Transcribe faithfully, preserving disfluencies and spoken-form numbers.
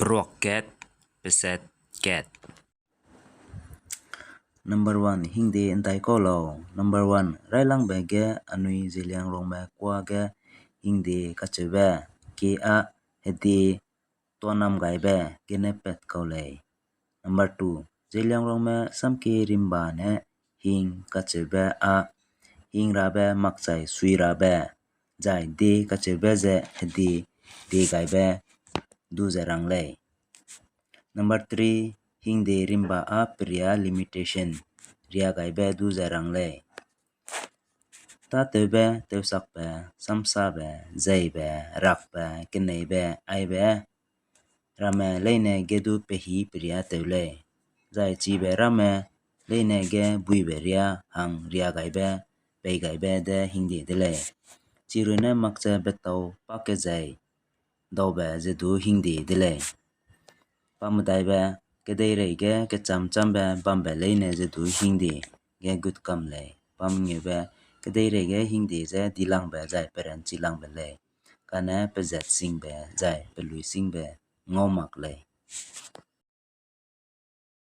Peruak kat, peset kat. Number one, hingde ndaikau lau. Number one, railangbe ge anui Zeliangrongme kuâ ge hingde kacheube, ke a hedi tuanam gaibe gene pat kau lei. Number two, Zeliangrongme samkie rimba ne hing kacheube a, hing rabe makchai sui rabe, zai de kacheube ze hedi de gaibe du ze rang lei. Number three, hingde rimba a peria limitation, ria gaibe du ze rang lei. Tâtewbe, tewsakbe, samsabe, zeibe, rakbe, keneibe, aibe, ramme leine ge du pehî peria tew lei. Zai chibe ramme leine ge buibe ria hang ria gaibe, pei gaibe de hingde de lei. Chirune makche betau pakezei daube ze du hingde de lei. Pamedaibe, kedeirei ge kecham chambe bambe leine ze du hingde ge gut kam lei. Pamengeube, kedeirei ge hingde ze dilangbe zai peranchilangbe lei. Kane pezat singbe zai pelui singbe ngau mak lei.